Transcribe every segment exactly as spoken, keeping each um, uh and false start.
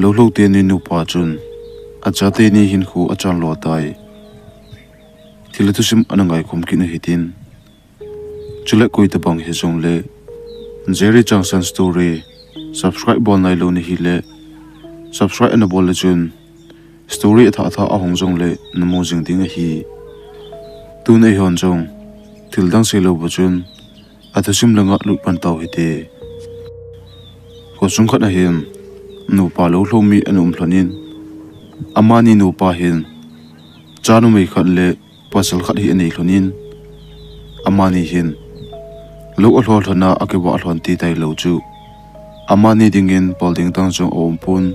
Lou lhou teni nupa chun achate ni hinkho achan lo tai. Thil thusim ana ngaikhom kit u hitin. Chule koi tabang hijongle Jerry Changsan Story subscribe bol nailou nahi le, subscribe ana bol le chun story athah thah ahung jongle namu jing ding ahi. Tun eihon jong thil dang seilou bou chun athusim langa lut pan tau hite. Khosung khat ahin nupa lou lhou mi ana um lhonin, amani nupa hin cha numei khat le pasal khat hi anei lhonin, amani hin lou alho lhona akivah lhon ti tailou chu amani dingin bol ding tang jong aumpon,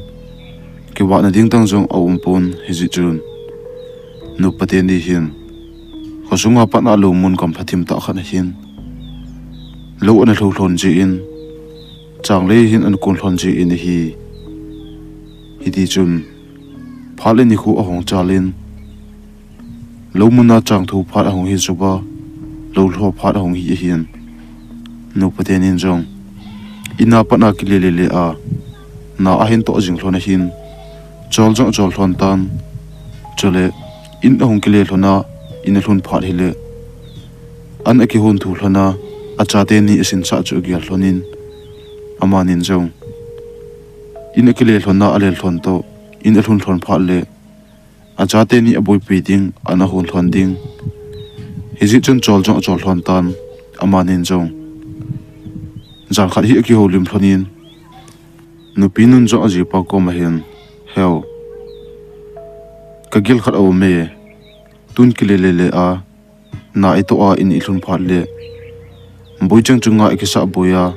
kivahna ding tang jong aumpon, hijeh chun nupa teni hin khosunga pat a lou mun gamlha thim tah khat ahin lou ana lhou lhon jeh in, changlei hin ana kon lhon jeh in ahi. Hitichun phat le nikho ahung chalin, lou muna chang tho phat ahung hi suba, lou lho phat ahung hi ahin. Nupa tenin jong in a pat a kile le le a, na ahin toh jing lhon ahin, chol jong achol lhon tan. Chule in ahung kile lhona, in alhun phat hile, an akihon thu lhona, achate ni asinsah chu agel lhonin, amanin jong in akile lhona alel lhon toh, in alhun lhon phat le achate ni aboipi ding, an ahon lhon ding. Hijeh chun chol jong achol lhon tan, amanin jong jan khat hi akihoulim lhonin, nupi nun jong ajipa koma hin, Heu, kagel khat aume, tun kile le le a, na itoh a in ilhun phat le, boi cheng chunga ikisah boi a,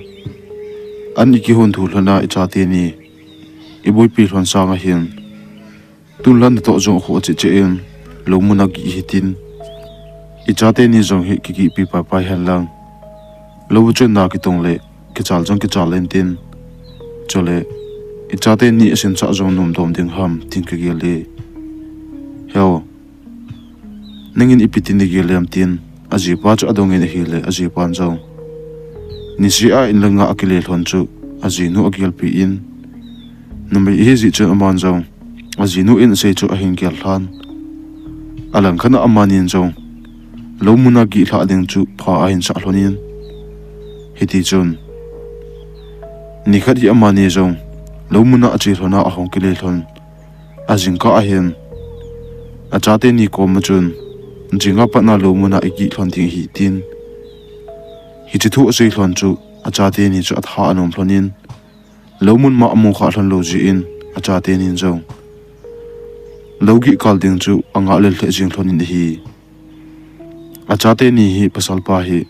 an ikihon thu lhona ichate ni iboipi lhon sanga hin, tun lhan natoh jong akhoh cheh cheh in, lou muna gih hitin, ichate ni jong hi kigihpi pai pai hen lang, lou chun na kitong le kichal jong kichal intin, chule ichate ni asinsah jong nomdom ding ham tin kagel e. Heu, nangin ipi tin nagel em tin ajipa chu adongin ahile, ajipan jong niseh a in langa akile lhon chu ajinu agelpi in, numei ahi jeh chun aman jong ajinu in asei chu ahin gel lhan. Alangkhat a amanin jong lou muna gih lhah ding chu pha ahin sah lhonin, hitichun nikhat hi amani jong lou muna ache lhona ahung kile lhon. Ajingkah ahin achate ni koma chun, jinga pat a lou muna igih lhon ding ahi tin, hiche thu asei lhon chu achate ni chu atha anom lhonin, lou mun ma amu kha lhon lou jeh in, achate nin jong lou gih kal ding chu angah lel lheh jing lhonin ahi. Achate ni hi pasalpa hi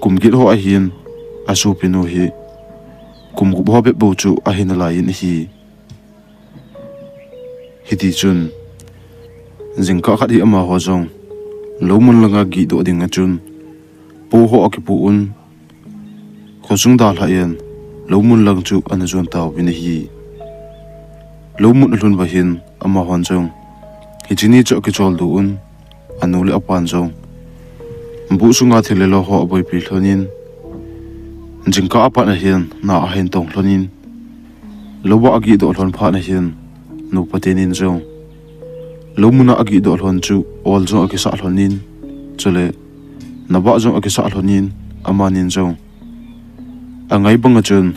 kum get ho ahin, asopinu hi kum gup ho bep bou chu ahi nalaiyin ahi. Hitichun jingkah khat hi amaho jong lou mun langa gihdoh dinga chun po ho akipoh un, khosung dalhah in lou mun lang chu ana jon tauvin ahi. Lou mun alhun uva hin amahon jong hiche ni chu akicholdo un, anu le apan jong buh sunga thil le lo ho aboipi lhonin, jingkah apat ahin na ahin tong lhonin, louva agihdoh lhon phat ahin nupa tenin jong lou muna agihdoh lhon chu ol jong akisah lhonin, chule navah jong akisah lhonin, amanin jong angai banga chun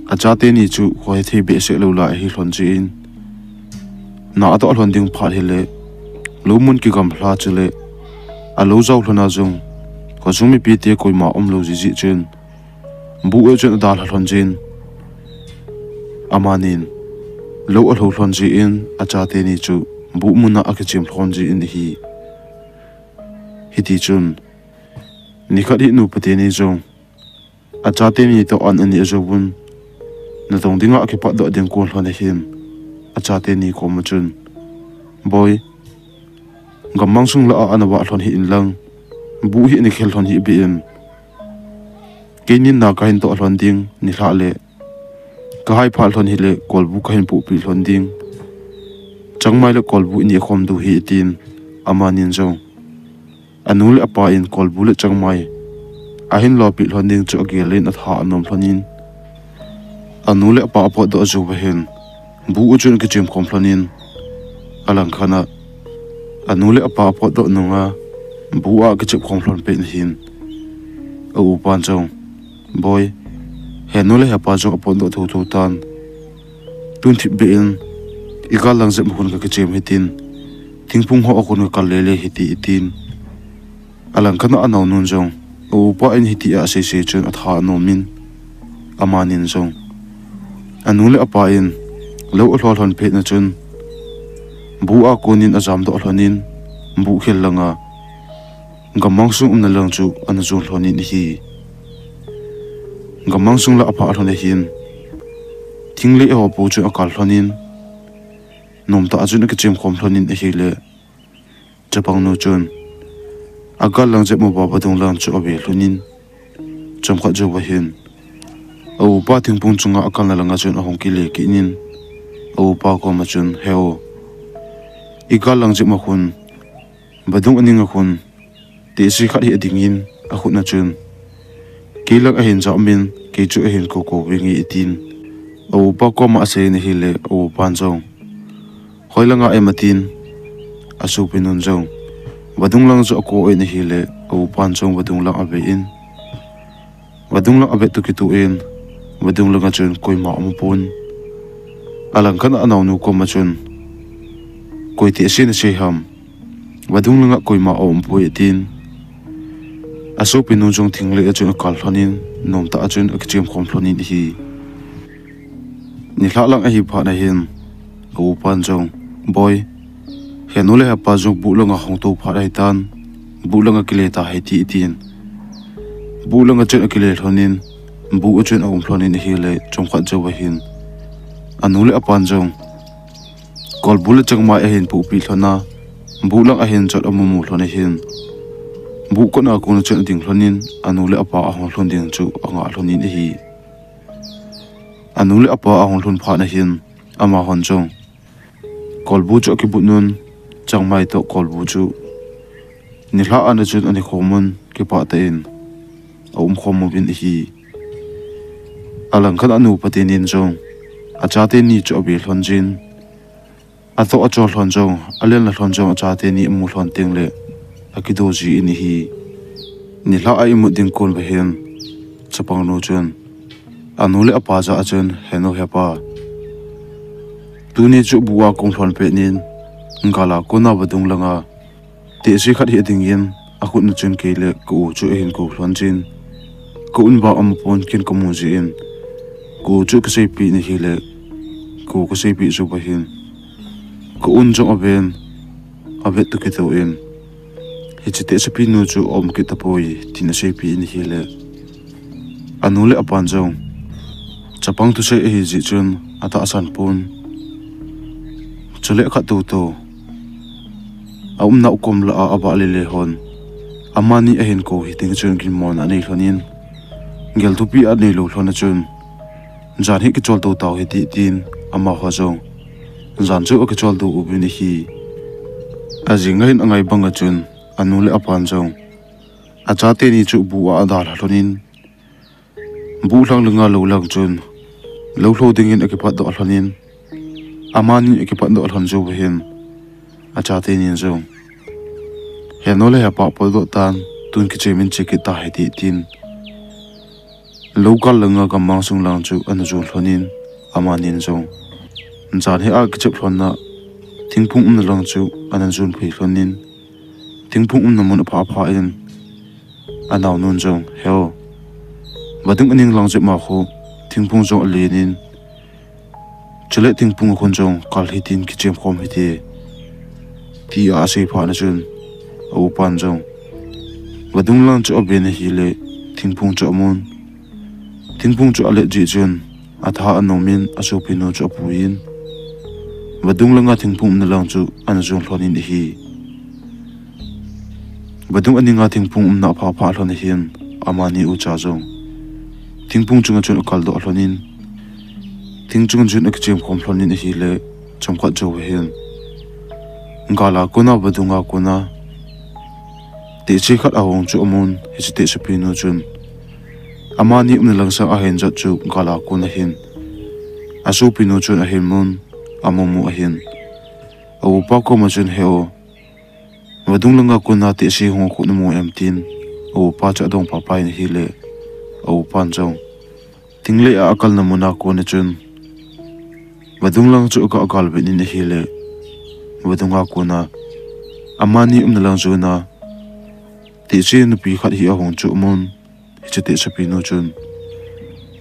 achate ni chu khohethei behseh lou lai ahi lhon jeh in, na atoh lhon ding phat hile lou mun kigamla chule alou jao lhona jong khosung mipite koima umlou jeh jeh chun buh a chun adalha lhon jeh in, amanin lou alho lhon jeh in achate ni chu buh muna akichem lhon jeh in ahi. Hitichun nikhat hi nupa teni jong achate ni toh an aneh jouvun, natong dinga akipatdoh ding kon lhon ahin, achate ni koma chun, Boi, gammang sung lah a ana vah lhon hih inlang, buh hi ana khel lhon hih beh in, keinin na kahin toh lhon ding, nilhah le kahai phat lhon hile kolbu kahin pohpeh lhon ding, changmai le kolbu ini akhom diu ahi, atin, amanin jong anu le apa in kolbu le changmai ahin lopeh lhon ding chu agel in atha anom lhonin, Anu le apa apotdoh jou vahin, bu a chun akichim khom lhonin, alangkhat a anu le apa apotdoh nunga bu a akichim khom lhon pet nahin, a upan jong, Boi, henu le hepa jong apotdoh thotho tan. Tun thipbeh in, igal lang jep ma khun kakichim hitin, thingphung ho a khun kakal lele hite, atin. Alangkhat a anaonun jong, a upa in hitia aseisei chun atha anomin, amanin jong, anu le apa in lou alho lhon pet na chun, bu a konin ajamdoh lhonin, bu khel langa gammang sung umna lang chu ana jon lhonin ahi. Gammang sung la aphah lhon ahin, thinglei ho pu chu akal lhonin, nomtah a chun akichim khom lhonin ahile, chapangnu chun agal lang jep ma uva vadung lang chu ave lhonin, chomkhat jou vahin, a upa thingphung chunga akalna langa chun ahung kile kitnin, a upa koma chun, He u, igal lang jep ma khun, vadung aning a khun, tehse khat hi adingin, akhut na chun, kei lang ahin jamin, kei chu ahin kou kou vinge, atin. A upa koma aseiyin ahile, a upan jong, Hoilanga em? atin. Asopinun jong vadung lang chu akou in ahile, a upan jong vadung lang avein, vadung lang avet toh kitoh in, vadung langa chun koima aum pon. Alangkhat a anaonu koma chun, Koi tehse nasei ham? Vadung langa koima aumpoi, atin. Asopinu jong thinglei a chun akal lhonin, nomtah a chun akichim khom lhonin ahi. Nilhah lang ahi phat nahin, a upan jong, Boi, henu le hepa jong bu langa hung tou phat ahitan, bu langa kile tahite, atin. Bu langa chun akile lhonin, bu a chun aum lhonin ahile, chomkhat jou vahin, anu le apan jong kolbu le changmai ahin pohpeh lhona, bu lang ahin chot amumu lhon ahin, bu kotna kona chun ading lhonin, anu le apa ahung lhun ding chu angah lhonin ahi. Anu le apa ahung lhun phat nahin, amahon jong kolbu chu akibutnun, changmai toh kolbu chu nilhah ana chun aneikhomun, kipah tah in aumkhom uvin ahi. Alangkhat a anu pa tenin jong achateni chu ave lhon jin, atoh achol lhon jong, alelna lhon jong achateni amu lhon tengle akido jin ahi. Nilhah a imut ding kon vahin, chapangnu chun anu le apa jah a chun, Henu hepa, tuni chu bu a kaum lhon petnin, gala kona vadung langa tehse khat hi adingin, akhutna chun kei le ka-u chu ahin kou lhon jin, ka-un vang aum pon, ken kamu jeh in, ka-u chu kaseipeh in ahile, ka-u kaseipeh jou vahin, ka-un jong aven, avet toh kitoh in, Hiche tehsepinu chu aum kit tapoi, tin aseipeh in ahile, anu le apan jong chapang thusei ahi jeh chun atahsan pon. Chule khat toutou aumnau kom lah a avah lele hon, amani ahin kou hiteng chun ginmona anei lhonin, gel thupi aneilou lhon a chun, Jan hi kichol tou tau hite, tin amaho jong jan chu akichol tou uvin ahi. Ajing ahin angai banga chun, anu le apan jong achateni chu bu a adalha lhonin, bu lhang langa lou lang chun lou lho dingin akipatdoh lhonin, amani akipatdoh lhon jou vahin, achatenin jong, Henu le hepa potdoh tan, tun kichemin che kit tahite, tin lou gal langa gammang sung lang chu ana jon lhonin, amanin jong jan hi akichep lhonna thingphung umna lang chu ana jon phei lhonin, thingphung umna mun aphah phah in, anaonun jong, He u, vadung aning lang jep ma khu thingphung jong alenin, chule thingphung a khun jong kal hitin, kichemkhom hite, tia asei phat na chun, aupan jong vadung lang chu aven ahile, thingphung chu amun. Thingphung chu alet jeh chun atha anomin, asopinu chu apuiyin, vadung langa thingphung umna lang chu ana jon lhonin ahi. Vadung aninga thingphung umna aphah phah lhon ahin, amani ucha jong thingphung chunga chun akaldoh lhonin, thing chunga chun akichemkhom lhonin ahile, chomkhat jou ahin, gala kona vadunga kona tehse khat ahung chu amun. Hiche tehsepinu chun amani umna lang sang ahin jot chu gala kon ahin, Asopinu chun ahin mun, amu mu ahin. A upa koma chun, "He o, vadung langa kona tehse hung khu namu em?" tin a upa chu adong papa in ahile, a upan jong, thing le a akalna muna kona chun vadung lang chu aga galvet in ahile, vadunga kona amani umna lang jona tehse nupi khat hi ahung chu mun. Hiche tehsepinu chun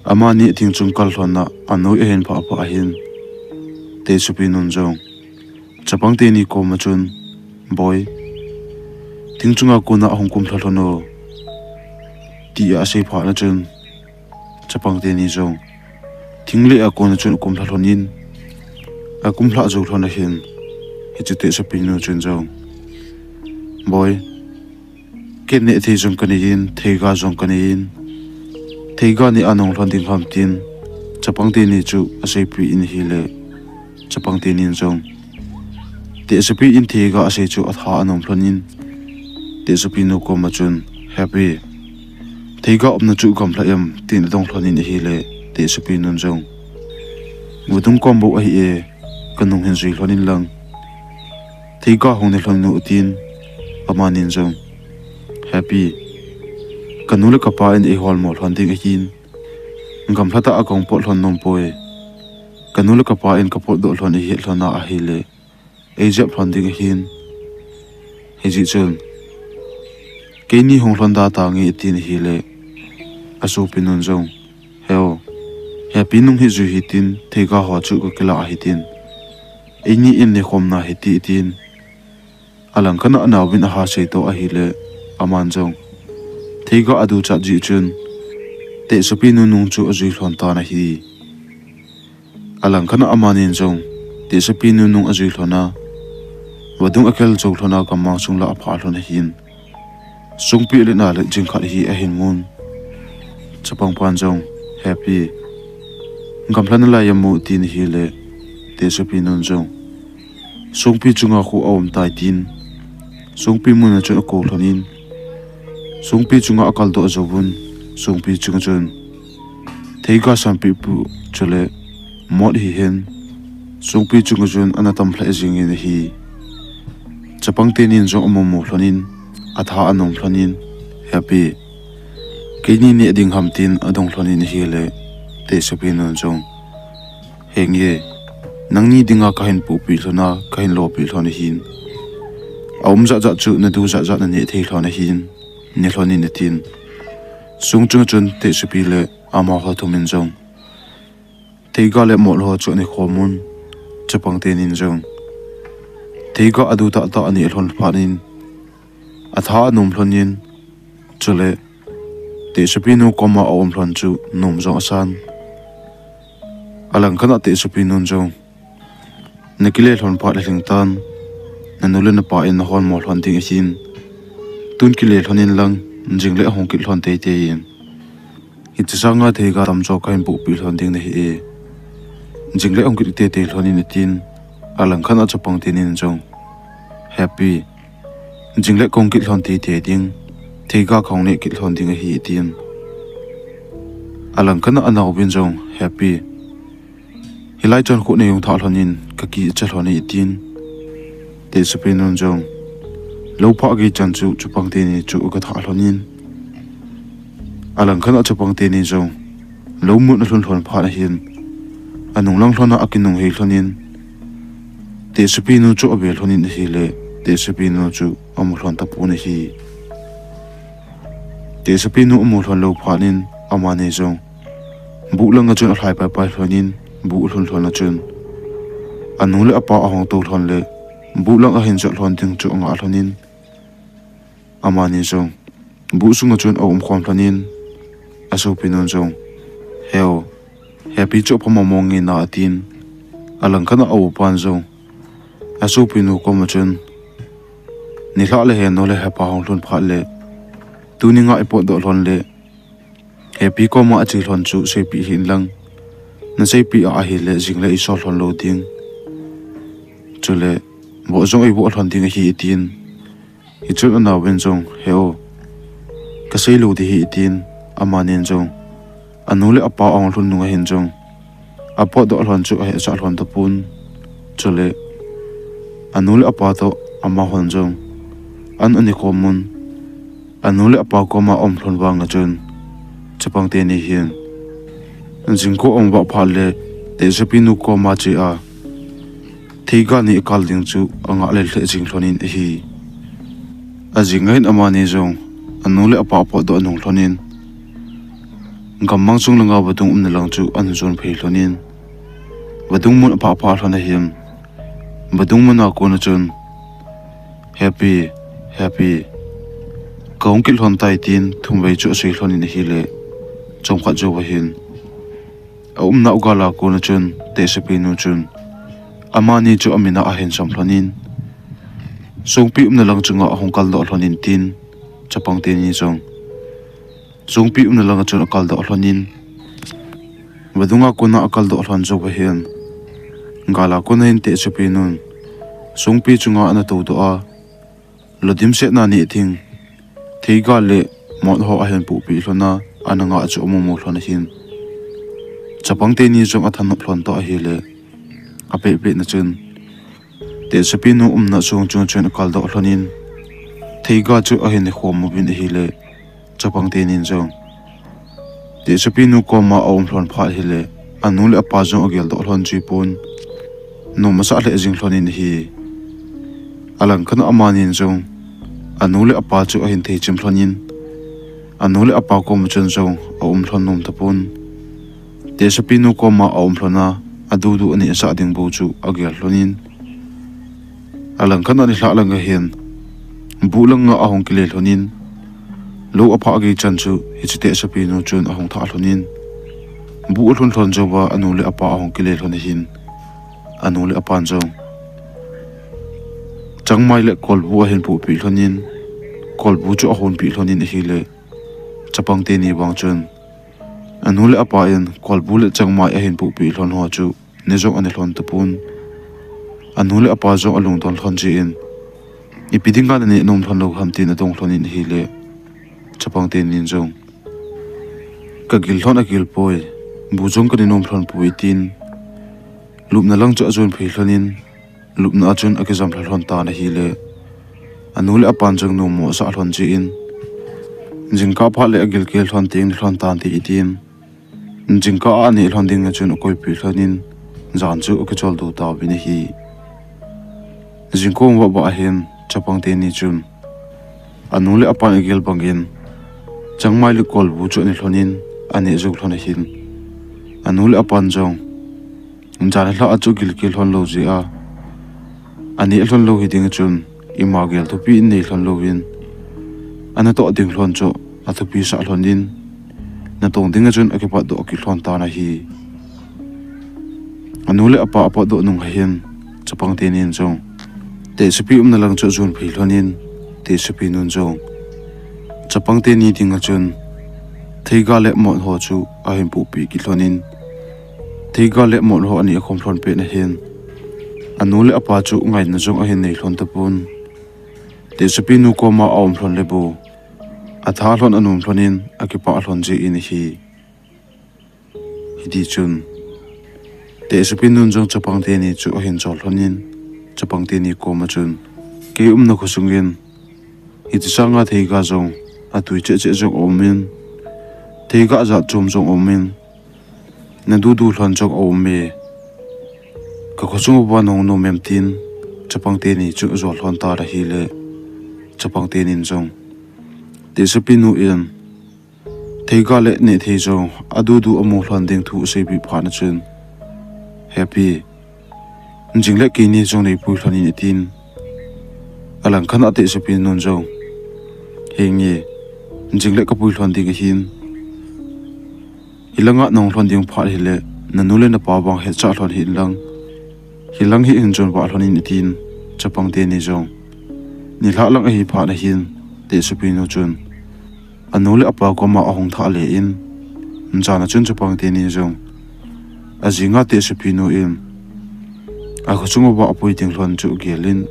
amani thing chung kal lhonna anoi ahin phah pha ahin. Tehsepinun jong chapang teni koma chun, "Boi, thing chunga kona ahung kumlha lhon o," tia asei phat na chun, chapang teni jong thing le a kona chun akumlha lhon in, akumlha jou lhon ahin. Hiche tehsepinu chun jong, "Boi, ken neh thei jong kanei in, theiga jong kanei in, theiga neh a nahung lhon ding ham?" tin chapang teni chu aseipeh in ahile, chapang tenin jong, tehsepi in theiga asei chu atha anom lhon in, tehsepinu koma chun, "Happy, theiga umna chu gamlha em?" tin adong lhon in ahile, tehsepinun jong, "Vadung kom bou ahi e, kanung hin jui lhon in lang, theiga hung ne lhon in o," tin, amanin jong, "Happy, kanu le kapa in eiholmo lhon ding ahin, gamlha tah a kahung pot lhon nom poi. Kanu le kapa in kapotdoh lhon eihet lhon a ahile, eijep lhon ding ahin. Hijeh chun keini hung lhon da tange," tin ahile, asopinun jong, "He o, Happy nung hi jui hitin, theiga ho chu kakila hitin, eini in nekhomna hite," tin alangkhat a anaovin aha sei toh ahile, aman jong theiga aduchat jeh chun tehsepinu nung chu ajui lhon tan ahi. Alangkhat a amanin jong tehsepinu nung ajui lhon a, vadung akhel jou lhon a, gammang sung lah aphah lhon ahin. Songpi le nale jing khat hi ahin mun. Chapang pan jong, "Happy, gamlha nalai em o?" tin ahile, tehsepinun jong, "Songpi chunga khu aum tai," tin songpi muna chun akou lhon in, songpi chunga akaldoh jouvun, songpi chunga chun theiga sanpeh pu chule mot hihen, songpi chunga chun ana tam lheh jingin ahi. Chapang tenin jong amu mu lhon in, atha anom lhon in, "Happy, keini neh ding ham?" tin adong lhon in ahile, tehsepinun jong, "Henge, nangni dinga kahin pohpeh lhon a, kahin lopeh lhon ahin. Aum jat jat chu nadu jat jat naneh thei lhon ahin, ne lhon in," atin. Song chunga chun tehsepi le amaho thumin jong theiga le mot ho chu anekhom un. Chapang tenin jong theiga adu tah tah aneh lhon phat in, atha anom lhon in, chule tehsepinu koma aum lhon chu nom jong asan. Alangkhat a tehsepinun jong, "Nakile lhon phat le lhing tan, nanu le napa in naholmo lhon ding ahin. Tun kile lhon in lang, jingle ahung kit lhon teitei in. Hiche sanga theiga tamjo kahin pohpeh lhon ding nahi e. Jingle ahung kit teitei lhon in," atin. Alangkhat a chapang tenin jong, "Happy, jingle kahung kit lhon teitei ding, theiga kahung neh kit lhon ding ahi," atin. Alangkhat a anaovin jong, "Happy, hilai chan khu neihung thah lhon in, kakicha lhon e," atin. Tehsepinun jong lou phah gei chan chu chapang teni chu aga thah lhon in, alangkhat a chapang teni jong lou mun alhun lhon phat ahin, anung lang lhon a akinung hei lhon in, tehsepinu chu ave lhon in ahile, tehsepinu chu amu lhon tapon ahi. Tehsepinu amu lhon lou phat in, amani jong buh langa chun alhai paipai lhon in, buh alhun lhon a chun anu le apa ahung tou lhon le, buh lang ahin jot lhon ding chu anga lhon in, amani jong buh sunga chun aumkhom lhon in, asopinun jong, "He o, Happy chu apha mong mong nge na," atin. Alangkhat a aupan jong asopinu koma chun, "Nilhah le heno le hepa hung lhun phat le, tuni nga ipotdoh lhon le, Happy koma ache lhon chu seipeh hih in lang, naseipeh a ahile jingle isol lhon lou ding. Chule voh jong eivoh lhon ding ahi," atin. Hichun anaovin jong, "He o, kasei lou ding ahi," atin. Amanin jong anu le apa ahung lhun nung ahin jong apotdoh lhon chu ahetsah lhon tapon. Chule anu le apa toh amahon jong an ane khomun, anu le apa koma aum lhon vanga chun, chapang teni hin jingkah aum vah phat le tehsepinu koma chea theiga ni akal ding chu angah lel lheh jing lhonin ahi. Ajing ahin amani jong anu le apa apotdoh anung lhonin, gammang chunglanga vadung umna lang chu ahin jon phei lhonin, vadung mun aphah phah lhon ahin, vadung muna kona chun, Hepi, Hepi, kahung kit lhon tai, tin thumvei chu asei lhonin ahile, chomkhat jouva hin aumnau gala kona chun tehsepinu chun amani chu amin a ahin sam lhonin, songpi umna lang chunga ahung kaldoh lhonin tin, chapang teni jong songpi umna langa chun akaldoh lhonin, vadunga kona akaldoh lhon jouva hin, gala kona hin tehsepinun songpi chunga ana toudoh a, lou dimsetna neh thing theiga le mot ho ahin pohpeh lhona, ana ngah chu amu mu lhon ahin, chapang teni jong athanop lhon toh ahile, apehpehna chun tehsepinu umna song chunga chun akaldoh lhonin, theiga chu ahin nekhom uvin ahile, chapang tenin jong tehsepinu koma aum lhon phat hile, anu le apa jong ageldoh lhon chipon, nom asah lheh jing lhonin ahi. Alangkhat a amanin jong anu le apa chu ahin theichim lhonin, anu le apa koma chun jong aum lhon nom tapon, tehsepinu koma aum lhona, adudu anehsah ding bou chu agel lhonin, alangkhat a nilhah langa hin buh langa ahung kile lhonin, lou aphah gei chan chu hiche tehsepinu chun ahung thah lhonin, buh alhun lhon jouva anu le apa ahung kile lhon ahin, anu le apan jong changmai le kolbu ahin pohpeh lhonin, kolbu chu ahonpeh lhonin ahile, chapang teni vang chun anu le apa in kolbu le changmai ahin pohpeh lhon ho chu ne jong ane lhon tapon, anu le apa jong alungdon lhon jeh in, ipi dinga nane nom lhon lou ham tin adong lhonin ahile, chapang tenin jong, kagil lhon agil poi, bu jong kane nom lhon poi, tin lupna lang chu ajon phei lhonin, lupna a chun akijam lha lhon tan ahile, anu le apan jong nommo asah lhon jeh in, jingkah phat le agilkel lhon teng nilhon tante, tin jingkah a aneh lhon dinga chun akoipeh lhonin, jan chu akicholdo tauvin ahi. Jingkah um vah vah hin chapang teni chun anu le apan agel bangin changmai le kolbu chu ane lhonin, aneh jou lhon ahin, anu le apan jong jan nilhah a chu agilkel lhon lou jeh a, aneh lhon lou hiding chun ima gel thupi in nei lhon louvin, anatoh ding lhon chu athupisah lhonin, natong dinga chun akipatdoh kit lhon tan ahi. Anu le apa apatdoh nung ahin, chapang tenin jong tehsepi umna lang chu ajon phei lhonin, tehsepinun jong chapang teni dinga chun theiga le mot ho chu ahin pohpeh kit lhonin, theiga le mot ho aneh khom lhon pet ahin, anu le apa chu ngaina jong ahin nei lhon tapon, tehsepinu koma aum lhon le bou atha lhon anom lhonin, akipah lhon jeh in ahi. Hitichun tehsepinun jong chapang teni chu ahin chol lhonin, chapang teni koma chun, kei umna khosungin hiche sanga theiga jong atui cheh cheh jong aumin, theiga jat chom jong aumin, nadudu lhon jong aume, kakhosung uva nahung nom em, tin chapang teni chu ajol lhon tan ahile, chapang tenin jong tehsepinu in theiga le nehthei jong adudu amu lhon ding thu aseipeh phat a chun, Hepi, jingle keini jong neipui lhonin, atin. Alangkhat a tehsepinun jong, Henge, jingle kapui lhon ding ahin, hilanga nahung lhon ding phat hile nanu le napa vang hetcha lhon hih inlang, hilang hi hin jon vah lhonin, atin. Chapang teni jong nilhah lang ahi phat ahin, tehsepinu chun anu le apa koma ahung thah le in, jan a chun chapang teni jong ajinga tehsepinu in akhosung uva apui ding lhon chu agelin,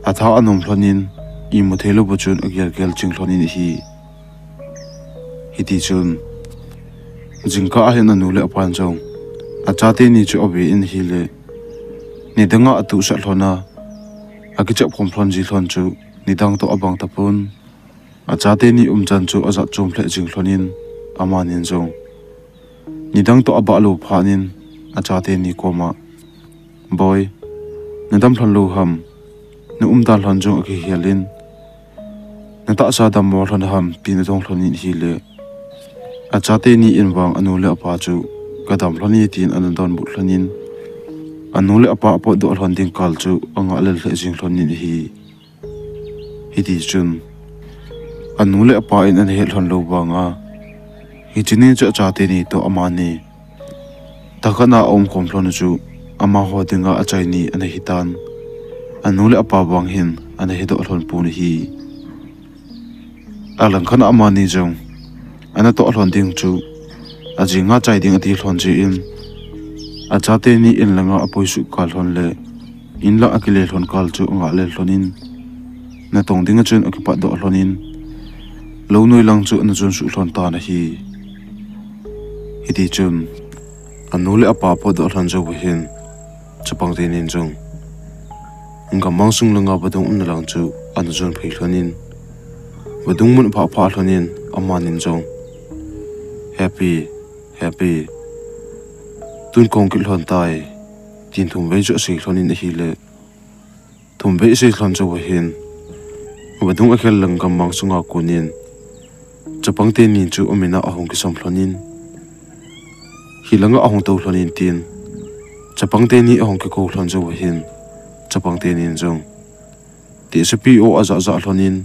atha anom lhonin, imu theilouva chun agelgel ching lhonin ahi. Hitichun jingkah ahin anu le apan jong Achate ni chu ave in ahile, nidanga atuhsah lhon a, akichep khom lhon ji lhon chu nidang toh abang tapon. Achate ni umchan chu ajat chom lheh jing lhon in, amanin jong nidang toh abah lou phat in achate ni koma, "Boi, nadam lhon lou ham? Na umdan lhon jong akihel in, natahsa dammo lhon ham?" tin adong lhon in ahile, achate ni in vang anu le apa chu, "Kadam lhon e," tin ana donbut lhon in, anu le apa apotdoh lhon ding kal chu angah lel lheh jing lhon in ahi. Hitichun, anu le apa in ana het lhon lou vanga, hiche ni chu achate ni toh amani thakhat a aumkhom lhon u chu amaho dinga achaini ana hitan, anu le apa vang hin ana hedoh lhon pon ahi. Alangkhat a amani jong anatoh lhon ding chu ajinga chai ding ati lhon jeh in, achate ni in langa apuisuh kal lhon le inlang akile lhon kal chu angah lel lhon in, natong dinga chun akipatdoh lhon in, lou noi lang chu ana jon suh lhon tan ahi. Hitichun, anu le apa apotdoh lhon jouva hin, chapang tenin jong gammang sung langa vadung umna lang chu ana jon phei lhon in, vadung mun aphah phah lhon in, amanin jong, "Happy, Happy, tun kahung kit lhon tai," tin thum vei chu asei lhon in ahile, thum vei asei lhon jouva hin, vadung akhel lang gammang sunga konin, chapang teni chu amin a ahung kisam lhon in, hilanga ahung tou lhon in tin, chapang teni ahung kikou lhon jouva hin, chapang tenin jong tehsepi o ajah jah lhon in,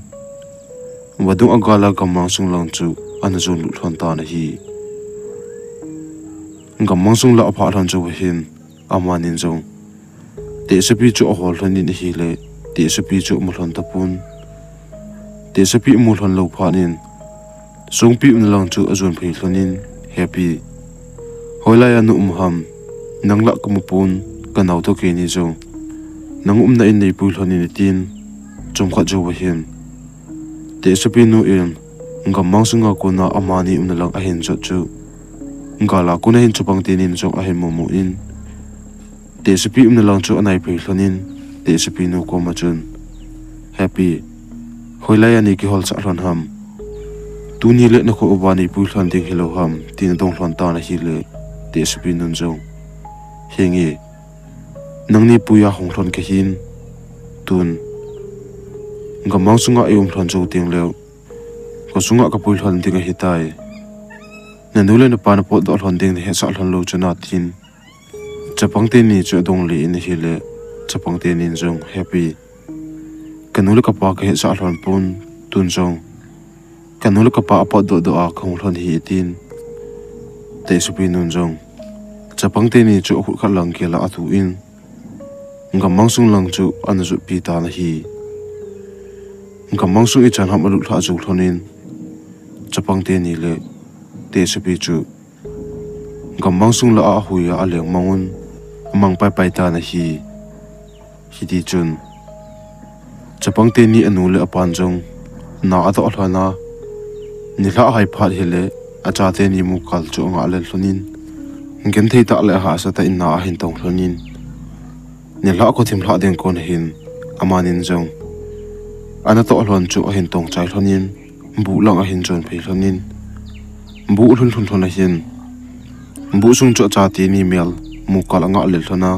vadung agal a gammang sung lang chu ana jon lut lhon tan ahi. Gammang sung lah aphah lhon jouva hin, amanin jong tehsepi chu ahol lhon in ahile, tehsepi chu amu lhon tapon. Tehsepi amu lhon lou phat in, songpi umna lang chu ajon phei lhon in, "Happy, hoilai a na um ham? Nang lah kamu pon, kanao toh keini jong nang umna in neipui lhon in," atin, chomkhat jouva hin, tehsepi nu in gammang sunga kona amani umna lang ahin jot chu, gal a kona hin chapang tenin jong ahin mumu in, tehsepi umna lang chu anai phei lhon in, tehsepi nu koma chun, "Happy, hoilai a nei kiholsah lhon ham? Tuni le nakho uva neipui lhon ding hilou ham?" tin adong lhon tan ahile, tehsepi nun jong, "Henge, nang neipui a hung lhon kahin, tun gammang sunga i um lhon jou teng leu, khosunga kapui lhon ding ahitai. Nanu le napa napotdoh lhon ding nahetsah lhon lou chun a," tin, chapang teni chu adong le in ahile, chapang tenin jong, "Happy, kanu le kapa kahetsah lhon pon, tun jong kanu le kapa apotdoh doh a kahung lhon ahi," atin, tehsepi nun jong chapang teni chu akhut khat lang gel a atuh in, gammang sung lang chu ana jotpi tan ahi. Gammang sung ichan ham alut lhah jou lhon in, chapang teni le tehsepi chu gammang sung lah a ahui a aleng mang un, amang paipai tan ahi. Hitichun, chapang teni anu le apan jong na atoh lhon a, nilhah hai phat hile, achate ni mu kal chu angah lel lhon in, genthei tah le ahahsa tah in na ahin tong lhon in, nilhah khothim lhah ding kon ahin, amanin jong anatoh lhon chu ahin tong chai lhon in, buh lang ahin jon phei lhon in, buh alhun lhun lhon ahin, buh sung chu achate ni mel mu kal angah lel lhon a,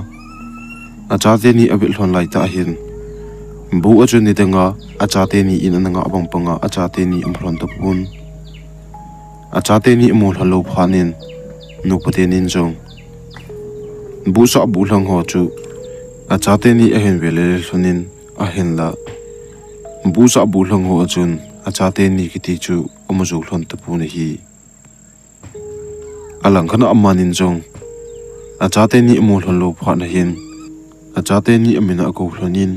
achate ni avet lhon lai tah ahin, buh a chun nidang a achate ni in ana ngah bang banga achate ni amu lhon tapon. Achate ni amu lhon lou phat in, nupa tenin jong buhsah buhlhang ho chu achate ni ahin ve lel lhon in, ahinla buhsah buhlhang ho a chun achate ni kiti chu amu jou lhon tapon ahi. Alangkhat a amanin jong achate ni amu lhon lou phat nahin, achate ni amin a akou lhon in,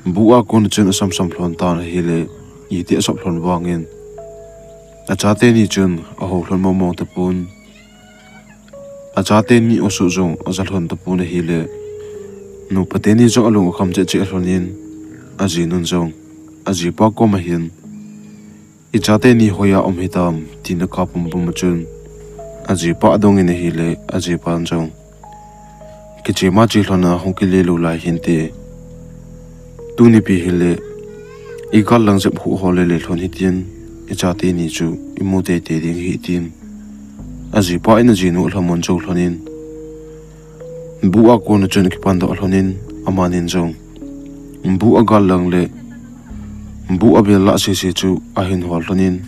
buh a kon a chun asamsam lhon tan ahile, iti asop lhon vangin, achate ni chun ahou lhon mong mong tapon. Achate ni osuh jong aja lhon tapon ahile, nupa teni jong alung akham cheh cheh lhon in, ajinun jong ajipa koma hin, "Ichate ni hoiya um hitam?" tin akap pumpum a chun, ajipa adongin ahile, ajipan jong, kichema che lhon a hung kile lou lai hinte. Tuni pi hile, igal lang jep khu ho le le lhon hitin, ichate ni chu imu teitei ding ahi tin, ajipa in ajinu alhamon jou lhonin, bu a kona chun akipandoh lhonin, amanin jong, bu agal lang le bu abel lah sese chu ahin hol lhonin,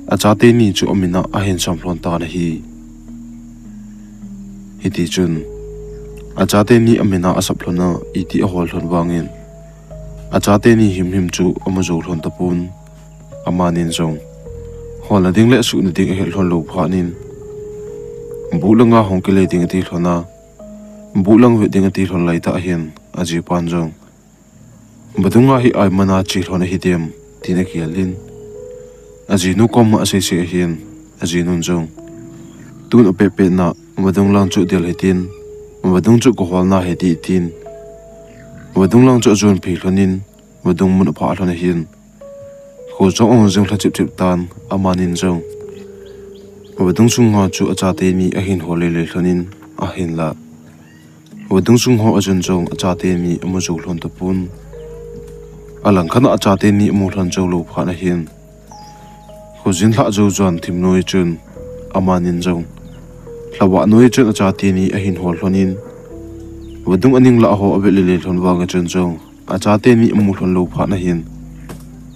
achate ni chu amin a ahin sam lhon tan ahi. Hitichun, achate ni amin a asap lhon a iti ahol lhon vangin, achate ni himhim chu amu jou lhon tapon, amanin jong, holna ding le suhna ding ahet lhon lou phatnin, bu langa hung kile ding ati lhon a, bu lang vet ding ati lhon laitah hin, ajipan jong, vadung a hi ai mana che lhon ahi dem, tin agelin, ajinu koma aseisei ahin, ajinun jong, tun apehpehna, vadung lang chu del hitin, vadung chu kaholna hite tin, vadung lang chu ajon phei lhonin, vadung mun aphah lhon ahin, kho jong ahung jing lha chipchip tan, amanin jong, vadung sunga chu achate ni ahin hol lele lhonin, ahinla, vadung sung ho ajun jong achate ni amu jou lhon tapon. Alangkhat a achate ni amu lhon jou lou phat ahin, khojin lhah jou jon thim noi chun, amanin jong, lhavah noi chun achate ni ahin hol lhonin, vadung aning lah ho avet lele lhon vanga chun jong, achate ni amu lhon lou phat ahin,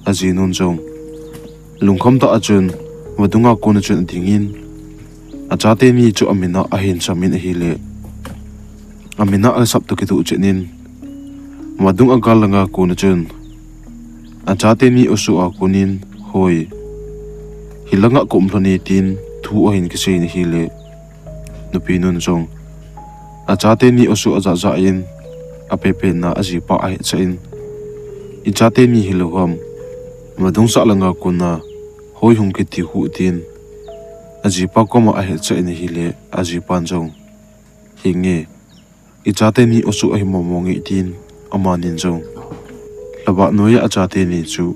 ajinun jong, lungkham tah a chun, vadunga kona chun adingin, achate ni chu amin a ahin samin ahile, amin a asap toh kitoh chetnin, vadung agal langa kona chun, achate ni oso a konin, hoi, hilanga kaum lhon e tin thu ahin kiseiyin ahile, nupinun jong, achate ni oso ajahjah in, apehpehna ajipa ahetsah in, ichate ni hilou ham, vadung sah langa kona hoi hung kiti khu tin, ajipa koma ahetsah in ahile, ajipan jong, henge, ichate ni oso ahi momo nge tin, amanin jong, lhavah noiya achate ni chu,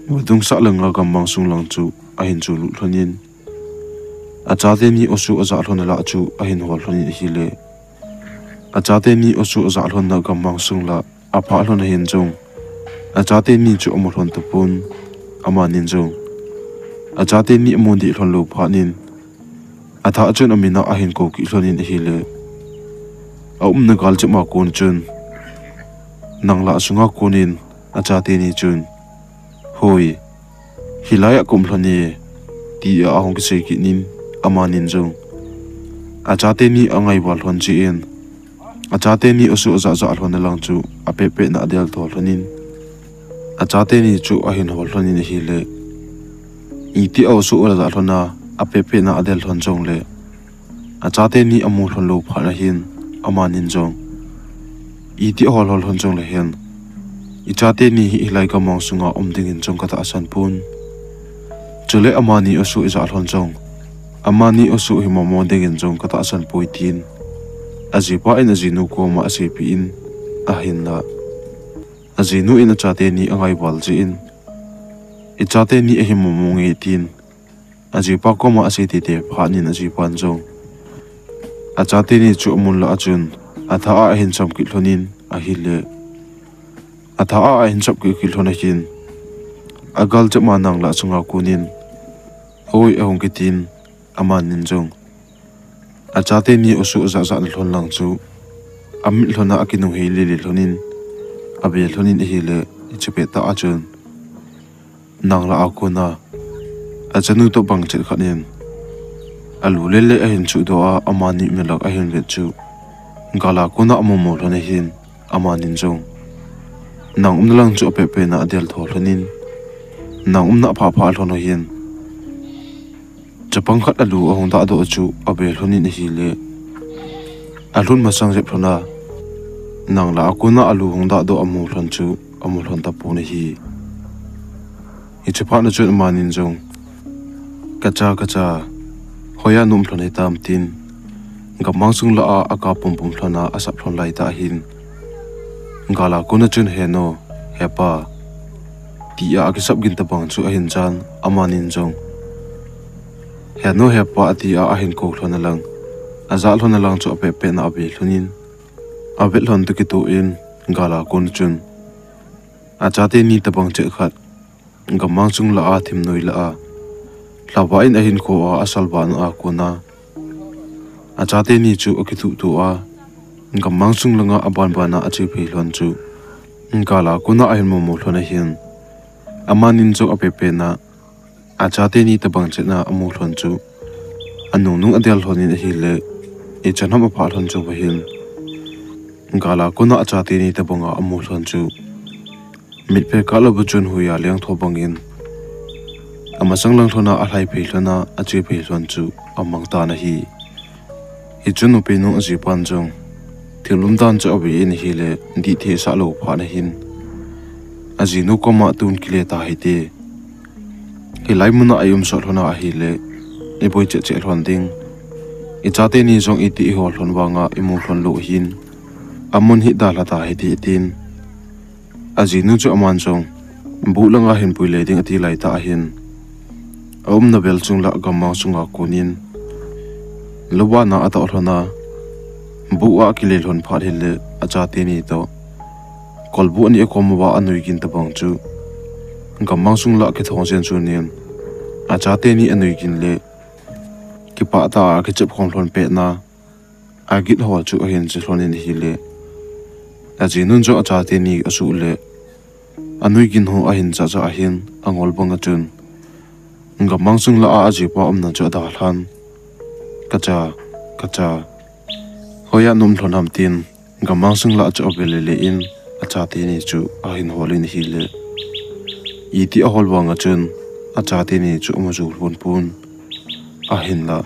vadung sah langa gammang sung lang chu ahin cholut lhonin, achate ni oso ajah lhonna lah chu ahin hol lhonin ahile, achate ni oso ajah lhonna gammang sung lah aphah lhon ahin jong, achate ni chu amu lhon tapon, amanin jong, achate ni amu deh lhon lou phatnin, athah chun amin a ahin kou kit lhonin ahile, aumna gal chema kon chun, nanglah sunga konin, achate ni chun, hoi, hilaiya kaum lhon e, tia ahung kisei kitnin, amanin jong, achate ni angaival lhon cheh in, achate ni oso ajahjah lhonna lang chu apehpehna adel tho lhonin, achate ni chu ahin hol lhonin ahile, iti a oso ajah lhon a, apehpehna adel lhon jongle, achate ni amu lhon lou phat ahin, amanin jong, iti ahol hol lhon jongle hen, ichate ni hi hilai gammang sunga um dingin jong katahsan pon. Chule amani oso ijah lhon jong, amani oso hi momo dingin jong katahsan poi tin, ajipa in ajinu koma aseipeh in, ahinla, ajinu in achate ni angaival jeh in, ichate ni ahi momo nge tin, ajipa koma asei teitei phatnin ajipan jong, achate ni chu amun lah a chun, athah a ahin cham kit lhonin ahile, athah a ahin cham kit kit lhon ahin, agal chema nanglah sunga konin, hoi ahung kitin, amanin jong, achate ni oso ajahjahna lhon lang chu, amit lhon a akinunghei lele lhonin, ave lhonin ahile, hiche pettah a chun, nanglah a kona, achanu toh bangchet khat in, alu lele ahin chuhdoh a, amani umna lang ahin vet chu, gal a kona amomo lhon ahin, amanin jong, nang umna lang chu apehpehna adel tho lhonin, nang umna aphah phah lhon ahin, chapang khat alu ahung dahdoh chu ave lhonin ahile, alhun masang jep lhon a, nanglah a kona alu hung dahdoh amu lhon chu amu lhon tapon ahi. Hiche phat na chun amanin jong, kacha, kacha, hoiya naum lhon hitam tin, gammang sung lah a akap pumpum lhon a asap lhon laitah hin, gal a kona chun, heno, hepa, tia akisap gin tobang chu ahin jan, amanin jong, He nu he pa, ati a ahin kou lhon alang, ajah lhon alang chu apehpeh na ave lhonin, avet lhon toh kitoh in, gal a kon chun achate ni tobang cheh khat gammang sung lah a thim noi lah a, lhava in ahinkho a asalvah na a kona achate ni chu akithuh tuh a, gammang sung langa abanban a ache phei lhon chu gal a kona ahin mumu lhon ahin. Amanin jong apehpeh na achate ni tobang cheh na amu lhon chu anungnung adel lhonin ahile, ichan ham aphah lhon chu vahin, gal a kona achate ni tobang a amu lhon chu mitphe kah louva chun huiya lengtho bangin amasang lang lhona alhai phei lhona ache phei lhon chu amang tan ahi. Hichun nupi nu ajipan jong thil umdan chu ave in ahile, dihthei asah lou phat ahin, ajinu koma tun kile tahite, hilai muna ium sot lhona ahile iboi cheh cheh lhon ding, ichate ni jong iti ihol lhon vanga imu lhon lou ahin, amun hi dalha tahite, tin ajinu chu aman jong buh langa hinpui le ding ati laitah ahin, aumna vel chung lah gammang sunga konin lobana atoh lhona, buh a akile lhon phat hile achate ni toh kolbuh ani akom uva anui gin tobang chu gammang sung lah kithong jen chunin, achate ni anui gin le kipah tah a akichep khom lhon petna agit ho chu ahin che lhonin ahile, ajinun jong achate ni asuh le anui gin ho ahin chah chah ahin, angol banga chun gammang sung lah a ajipa umna chu adalhan, Kacha, kacha, hoiya naum lhon ham, tin gammang sung lah chu ave lele in achate ni chu ahin holin ahile, iti ahol vanga chun achate ni chu amu jou lhon pon. Ahinla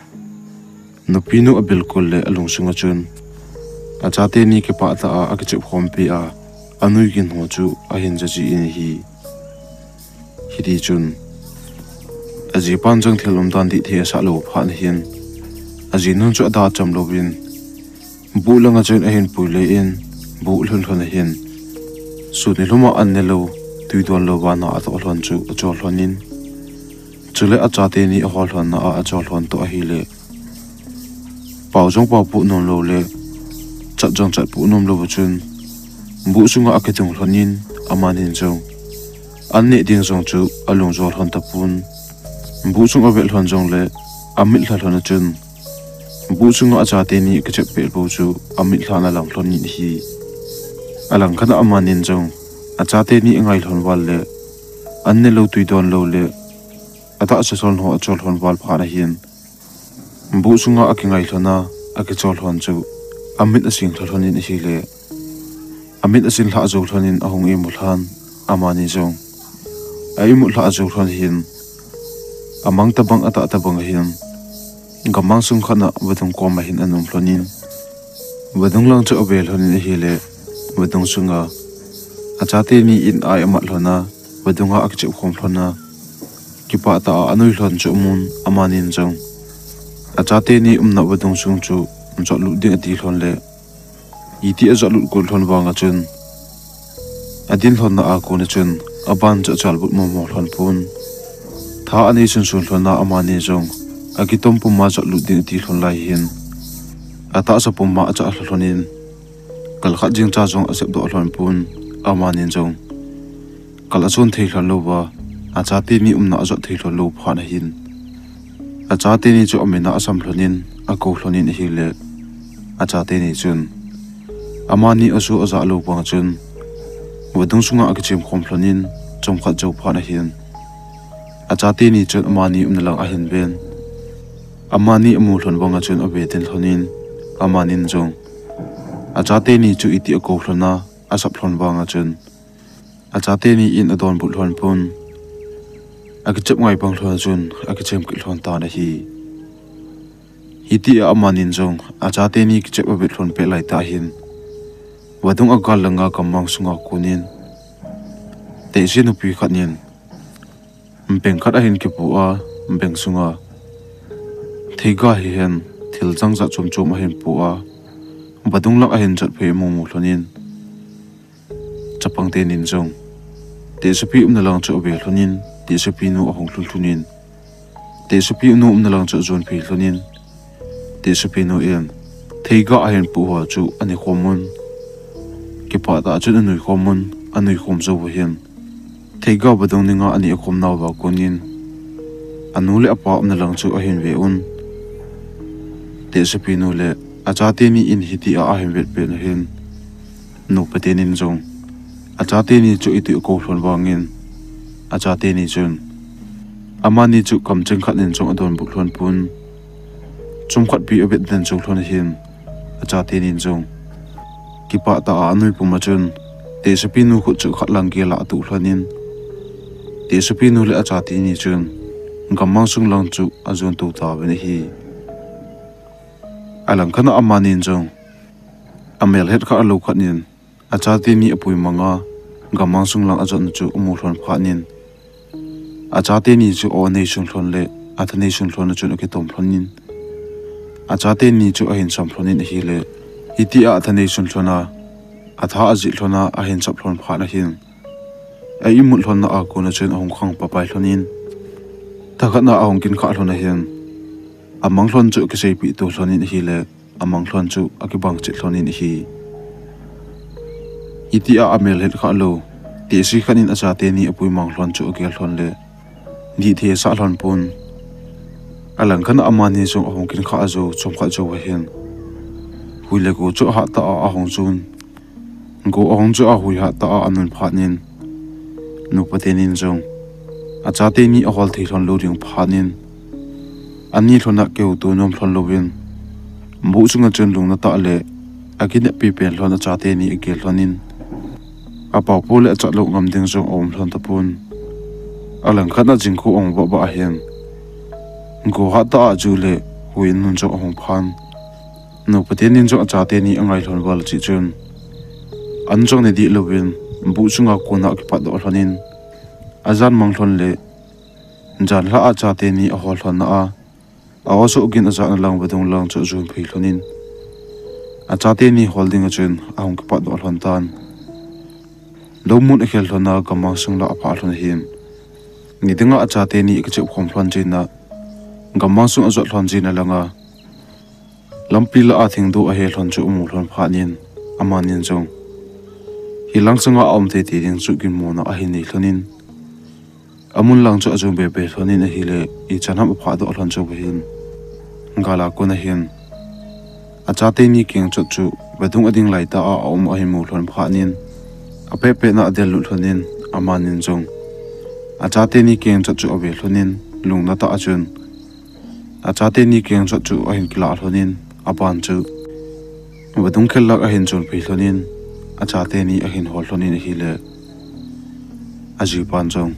nupi nu abilkol le alungsunga chun achate ni kipah tah a akichep khompi a, anui gin ho chu ahin jaji in ahi. Hitichun ajipan jong thil umdan dihthei asah lou phat ahin, ajinun chu ada cham louvin buh langa chun ahinpui le in, buh lhun lhon ahin, sun nilhuma an nelou, twi donlou vana atoh lhon chu achol lhonin, chule achate ni ahol lhonna a achol lhon toh ahile, pao jong paopoh nomlou le chat jong chatpoh nomlou chun buh sunga akichung lhonin, amanin jong an neh ding jong chu alungjo lhon tapon. Buh sung avet lhon jongle amitlha lhon a chun buh sunga achate ni akichep pet bou chu amitlha in alang lhonin ahi. Alangkhat a amanin jong achate ni angai lhon val le an nelou, twi donlou le atahsa lhon ho achol lhon val phat ahin, buh sunga akingai lhona akichol lhon chu amit asing lha lhonin ahile, amit asin lhah jou lhonin ahung imu lhan, amani jong a imut lhah jou lhon ahin, amang tobang atah tobang ahin, gammang sung khat a vadung koma hin ana um lhonin, vadung lang chu ave lhonin ahile, vadung sunga achate ni in ai amat lhona, vadunga akichep khom lhona, kipah tah a anui lhon chu amun, amanin jong achate ni umna vadung sung chu jotlut ding ati lhon le, iti ajotlut got lhon vanga chun adin lhonna a kona chun aban chu achalbut momo lhon pon. Tha anei sunsun lhona amani jong akitom puma jotlut ding ati lhon lai hin, atahsa puma achah lha lhonin, kal khat jengcha jong asepdoh lhon pon. Amanin jong kal achon thei lhon louva, achate ni umna ajot thei lhon lou phat ahin, achate ni chu amin a asam lhonin akou lhonin ahile, achate ni chun amani asu ajah lou vang chun vadung sunga akichem khom lhonin, chomkhat jou phat ahin, achate ni chun amani umna lang ahin ven, amani amu lhon vanga chun ave den lhonin, amanin jong achate ni chu iti akou lhona asap lhon vanga chun achate ni in adonbut lhon pon. Akichep ngai bang lhon chun akichem kit lhon tan ahi. Hitia amanin jong achate ni kichep avet lhon pet laitah hin, vadung agal langa gammang sunga konin tehse nupi khat in beng khat ahin kipu a, beng sunga theiga hihen thil jangjat chom chom ahin pu a, vadung lang ahin jot phei amu mu lhonin, chapang tenin jong tehsepi umna lang chu ave lhonin, tehsepi nu ahung lhun lhonin, Tehsepi nu umna lang chu ajon phei lhonin, Tehsepi nu in theiga ahin poh ho chu ane khom un, kipah tah a chun anui khom un, anui khom jou uva hin theiga vadung ninga ane khom nauva konin, anu le apa umna lang chu ahin ve un. Tehsepi nu le achate ni in hitia ahin vet pet u hin, nupa tenin jong achate ni chu itih akou lhon vangin, achate ni chun amani chu kamcheng khat nin jong adonbut lhon pon, chomkhat pi avet den jou lhon ahin, achate nin jong kipah tah a anui puma chun, Tehsepi nu khut chu khat lang gel a atuh lhonin, Tehsepi nu le achate ni chun gammang sung lang chu ajon tou tauvin ahi. Alangkhat a amanin jong amel het kha lou khat nin, achate ni apuimang a, gammang sung lang ajotna chu amu lhon phatnin, achate ni chu aw anei sung lhon le atha nei sung lhon a chun akitom lhonin, achate ni chu ahin sam lhonin ahile, hitia atha nei sung lhon a, atha ajih lhon a ahin sap lhon phat ahin, a imut lhonna a kona chun ahung khang papai lhonin, thakhat na ahung kin kha lhon ahin, amang lhon chu akiseipeh to lhonin ahile, amang lhon chu akibang chet lhonin ahi. Hitia amel het kha lou, tehse khat nin achate ni apuimang lhon chu agel lhon le, dih thei asah lhon pon. Alangkhat a amani jong ahung kin kha jou chomkhat jou ahin, hui le go chu ahat tah a ahung chun, go ahung chu ahui hat tah a anun phatnin, nupa tenin jong achate ni ahol thei lhon lou ding phatnin, ani lhon a keu to nom lhon louvin, buh chunga chun lungna tah le akineppi pen lhon achate ni agel lhonin, apaopu le achat lou ngam ding jong aum lhon tapon. Alangkhat a jingkah ahung vah vah ahin, go hat tah a ju le hui anun jong ahung phan. Nupa tenin jong achate ni angai lhon val cheh chun, an jong ne dih louvin, buh chunga kona akipatdoh lhonin, ajan mang lhon le, janhi a achate ni ahol lhonna a, a-aw soh gin ajahna lang vadung lang chu ajon phei lhonin, achate ni hol dinga chun ahung kipatdoh lhon tan. Lou mun akhel lhon a gammang sung lah aphah lhon ahin, ni dinga achate ni akichep khom lhon jeh a, gammang sung ajot lhon jeh a langa, lampi lah a thingdoh ahe lhon chu amu lhon phatnin, amanin jong hilang sanga aum teitei ding chu ginmona ahin nei lhonin, amun lang chu ajon bebe lhonin ahile, ichan ham aphahdoh lhon chu ahin, gal a kona hin achate ni keng chot chu vadung a ding laitah a aum ahin mu lhon phatnin, apehpehna adellut lhonin, amanin jong achate ni keng chot chu ave lhonin, lungna tah a chun achate ni keng chot chu ahin kilah lhonin, aban chu vadung khel lah ahin jon phei lhonin, achate ni ahin hol lhonin ahile, ajipan jong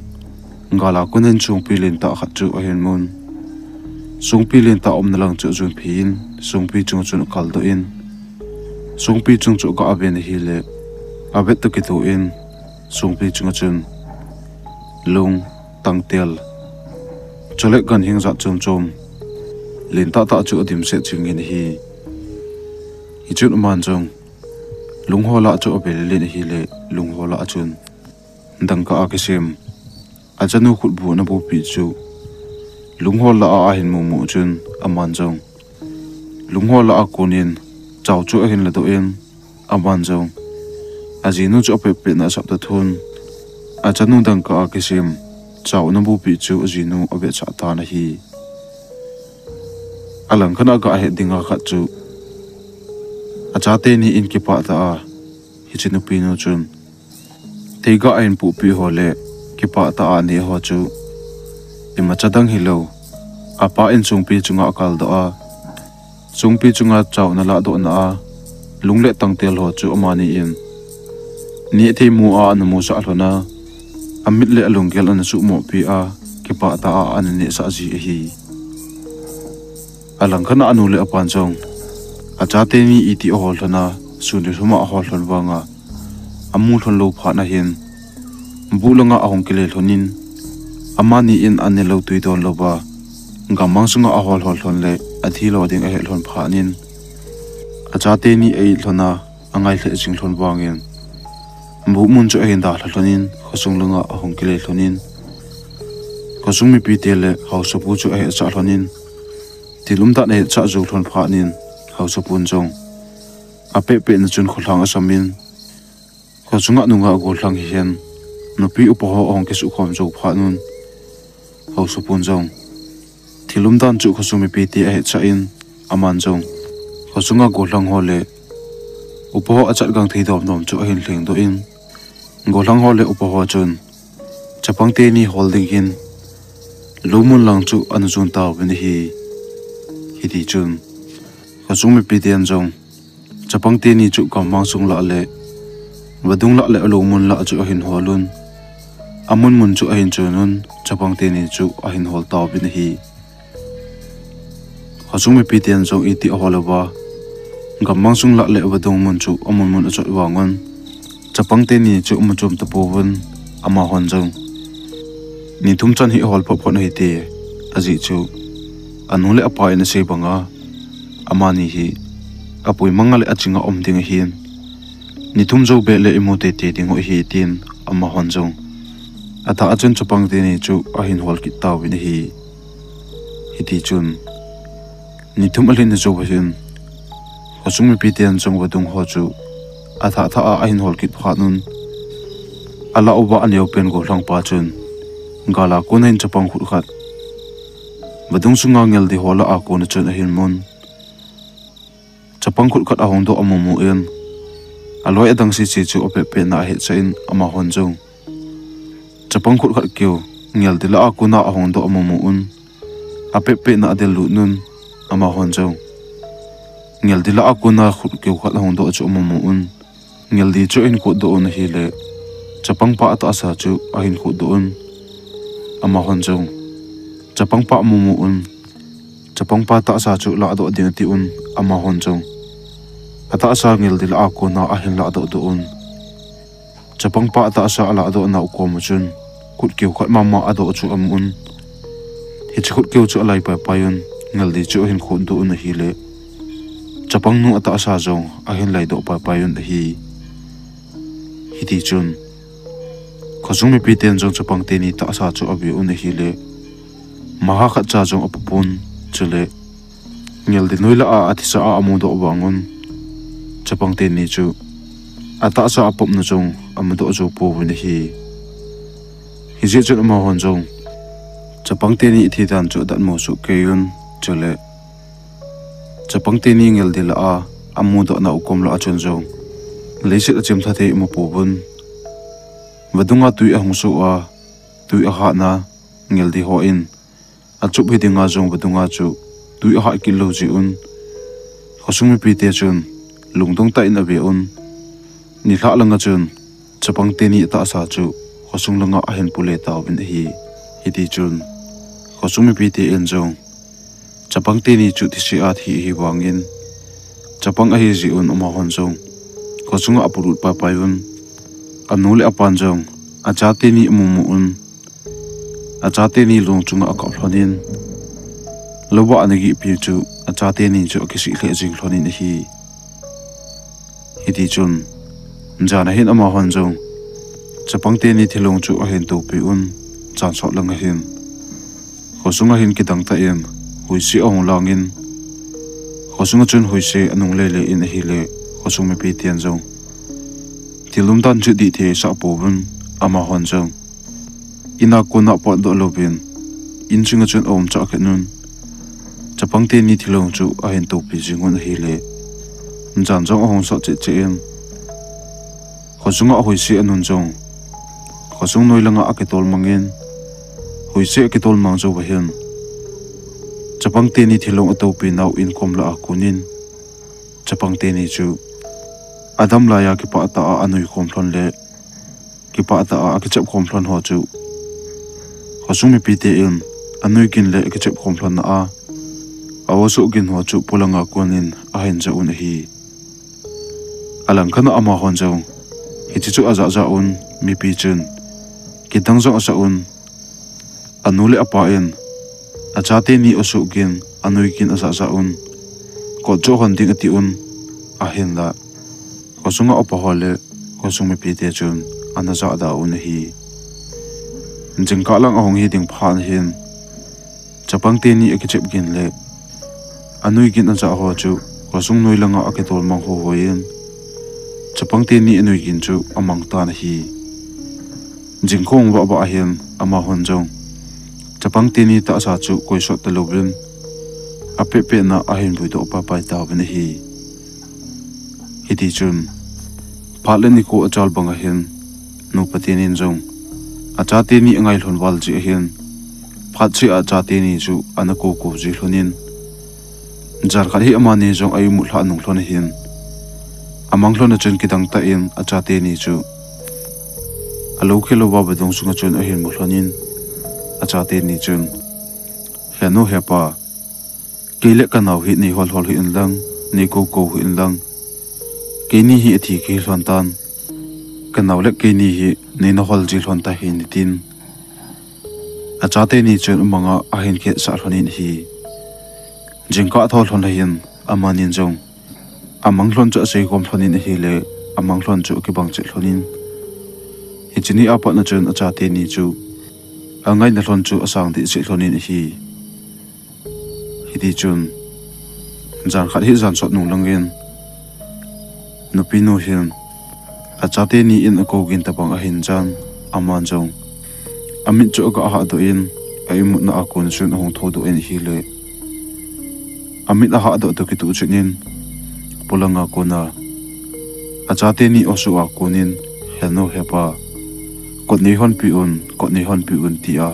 gal a konin songpi lentah khat chu ahin mun. Songpi lentah umna lang chu ajon phei in, songpi chunga chun akaldoh in, songpi chung chu aga ven ahile, avet toh kitoh in, songpi chunga chun lung, tangtel, chule ganhing jat chom chom lentah tah chu adimset jingin ahi. Hichun aman jong lung ho lah chu ave lel in ahile, lung ho lah a chun dangka a kisem achanu khutbu ana bupeh chu lung ho lah a ahin mumu chun, aman jong lung ho lah a konin chao chu ahin ladoh in, aman jong ajinu chu apehpehna asap ta thun, achanu dangka a kisem chao ana bupeh chu ajinu avetsah tan ahi. Alangkhat a aga het dinga khat chu, achate ni in kipah tah a, hiche nupinu chun theiga ahin pohpeh ho le kipah tah a aneh ho chu imacha dang hilou, apa in songpi chunga akaldoh a, songpi chunga chao ana lahdohna a, lung le tangtel ho chu amani in nehthei mo a ana musah lhon a, amit le alunggel ana suhmohpeh a, kipah tah a ana nehsah ji ahi. Alangkhat a anu le apan jong achate ni iti ahol lhon a, sun le lhum a ahol lhon vanga amu lhon lou phat ahin, buh langa ahung kile lhonin, amani in an nelou twi don louva, gammang sunga ahol hol lhon le athi lo ding ahet lhon phatnin, achate ni a-it lhon a, angai lheh jing lhon vangin, buh mun chu ahin dalha lhonin, khosung langa ahung kile lhonin, Khosung mipite le haosapu chu ahetsah lhonin, thil umdan ahetsah jou lhon phatnin, haosapun jong apehpeh na chun kholhang asamin, khosunga nungah gollhang hihen, nupi upa ho ahung kisukhom jou phatnun, haosapun jong thil umdan chu khosung mipite ahetsah in, aman jong khosunga gollhang ho le upa ho achatgang thei domdom chu ahin lhengdoh in, gollhang ho le upa ho chun chapang teni hol dingin lou mun lang chu ana jon tauvin ahi. Hitichun khosung mipiten jong chapang teni chu gammang sung lah le vadung lah le alou mun lah chu ahin holun, amun mun chu ahin chonun, chapang teni chu ahin hol tauvin ahi. Khosung mipiten jong iti ahol uva, gammang sung lah le vadung mun chu amun mun achot vangun, chapang teni chu amu chom tapouvun, amahon jong ni thum chan hi ahol phot phot ahite, ajeh chu anu le apa in asei banga, amani hi apui manga le achinga um ding ahin, ni thum jou beh le imu teitei dingu ahi tin, amahon jong athah a chun chapang teni chu ahin hol kit tauvin ahi. Hitichun ni thum alhin jou ahin, khosung mipiten jong vadung ho chu athah thah a ahin hol kit phatnun, alah uva aneopen gollhangpa chun gala kona hin chapang khut khat vadung sunga ngeldi ho lah a kona chun ahin mun. Chapang khut khat ahung doh amumun, aloi adang sese chu apehpeh na ahetsah in, amahon jong chapang khut khat keu ngeldi lah a kona ahung doh amumun, apehpeh na adel lutnun, amahon jong ngeldi lah a kona khut keu khat ahung doh chu amumun, ngeldi chu ahin khutdoh un ahile, chapangpa atahsa chu ahin khutdoh un, amahon jong chapangpa amumun, chapangpa tahsa chu lahdoh ding atiun, amahon jong atahsa ngeldi lah a kona ahin lahdoh doh un, chapangpa atahsa alahdoh nau koma chun khut keu khat mama adoh chu amun, hiche khut keu chu alai paipai un, ngeldi chu ahin khutdoh un ahile, chapangnu atahsa jong ahin laidoh paipai un ahi. Hitichun khosung mipiten jong chapang teni tahsa chu ave un ahile, maha khatcha jong apopon, chule ngeldi noi lah a athisa a amudoh vangun, chapang teni chu atahsa apopna jong amudoh jou pouvin ahi. Hijeh chun amahon jong chapang teni athi dan chu adatmo soh keiun, chule chapang teni ngeldi lah a amudoh nau kom lah a chun jong leiset achim tha thei amu pouvun, vadunga twi ahung soh a, twi ahatna ngeldi hon achup hi dinga jong vadunga chu twi ahat kit lou jeh un, khosung mipite chun lungdong tah in ave un, nilhah langa chun chapang teni atahsa chu khosung langa ahin pule tauvin ahi. Hitichun khosung mipiten jong chapang teni chu thise a thi ahivangin, chapang ahijeh un amahon jong khosunga apulut paipai un, anu le apan jong acha teni amumun, acha teni long chunga akap lhonin, louva ana gihpi chu acha teni chu akisih lheh jing lhonin ahi. Hitichun jan ahin amahon jong chapang teni thilong chu ahin toupiun, jan sot langa hin khosunga hin kidang tah in huise ahung langin, khosunga chun huise anung lele in ahile, khosung mipiten jong thil umdan chu dih thei asah pouvun, amahon jong ina kona potdoh louvin, insunga chun aumchah khen un, chapang teni thilong chu ahin toupi jingun ahile, jan jong ahung sot cheh cheh in, khosunga huise anun jong khosung noi langa akitol mangin, huise akitol mang jouva hin chapang teni thilong atoupi nau in kom lah a konin, chapang teni chu adam laiya kipah tah a anui khom lhon le kipah tah a akichep khom lhon ho chu khosung mipiten anui gin le akichep khom lhonna a, a-o soh gin ho chu polanga konin ahin jah un ahi. Alangkhat a amahon jong hiche chu ajah jah un, mipi chun kidang jong asah un, anu le apan acha teni o soh gin, anui gin ajah jah un, kot chu ahon ding atiun, ahinla khosunga upa ho le khosung mipite chun ana jahda un ahi. Jingkah lang ahung hi ding phat hin, chapang teni akichep gin le anui gin aja ho chu khosung noi langa akitol mang ho hoiyin, chapang teni anui gin chu amang tan ahi. Jingkah vah vah hin amahon jong chapang teni tahsa chu koisot talouvin, apehpeh na ahin puidoh paipai tauvin ahi. Hitichun, phat le nikho achal bang ahin, nupa tenin jong acha teni angai lhon val jeh ahin, phat cheh a acha teni chu ana koukou ji lhonin, jan khat hi amani jong a-imut lhah nung lhon ahin, amang lhon a chun kidang tah in acha teni chu alou khel louva vadung sunga chun ahin mu lhonin, acha teni chun, "He nu, he pa, kei le kanao hi neihol hol hih in lang, neikoukou hih in lang, keini hi athi kahi lhon tan, kanao le keini hi neina hol ji lhon tahih in," tin acha teni chun amanga ahin khetsah lhonin ahi. Jingkah tho lhon ahin, amanin jong amang lhon chu aseikhom lhonin ahile, amang lhon chu akibang chet lhonin, hiche ni a pat na chun acha teni chu angaina lhon chu asang deh chet lhonin ahi. Hitichun, jan khat hi jan sot nung langin, nupinu hin acha teni in akou gin tabang ahin jan, aman jong amit chu aga hahdoh in, a-imutna a kon chun ahung thoudoh in ahile, amit ahahdoh toh kitoh chet in, polanga kona acha teni osuh a konin, "He nu, he pa, kot neihonpeh un, kot neihonpeh un," tia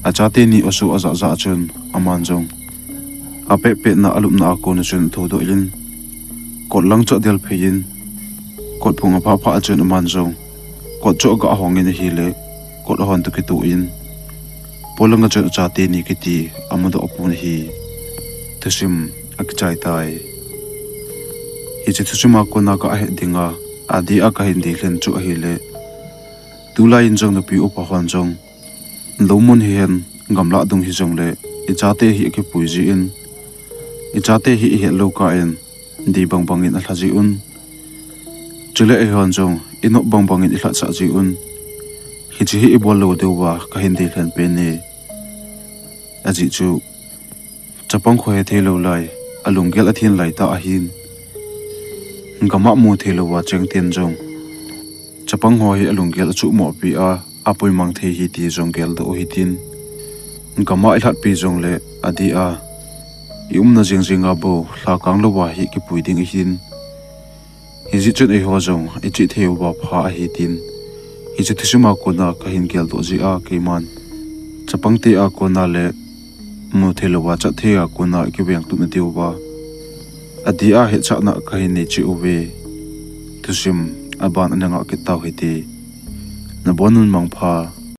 acha teni osuh ajah jah chun, aman jong apehpeh na alupna a kona chun athoudoh in, kot lang chu adelphei in, kot phung aphah phah a chun aman jong kot chu aga hongin ahile, kot ahon toh kitoh in, polanga chun acha teni kiti amudoh pon ahi. Thusim akichai tai. Hiche thusim a kona kahet dinga adeh a kahin deilhen chu ahile, tulai in jong nupi upa hon jong, lou mun hihen, gamlah dung hijongle, ichate hi akipui jeh in, ichate hi ihet lou kah in dei bang bangin alha jiuvin, chule eihon jong inop bang bangin ilhatsah jiuvin, hiche hi ibol lou diuva kahin deilhen pen e. Ajeh chu, chapang kho hethei lou lai, alunggel athin lai tah ahin, gam'a mu thei louva chengten jong chapang ho hi alunggel achuhmohpi a, apuimang thei ahi ti jong geldoh u hitin, gam'a ilhatpi jongle adeh a, iumna jing jinga bou lhakang louva hi kipui ding ahin, hijeh chun eiho jong ichihthei uva pha ahi tin, hiche thusima kona kahin geldoh jeh a keiman chapangte a kona le muthei louva chatthei a kona ikivengtupna diuva adeh a hetsahna kahin nei cheh uve. Thusim aban ana ngah kit tau hite. Nabonun mangpha.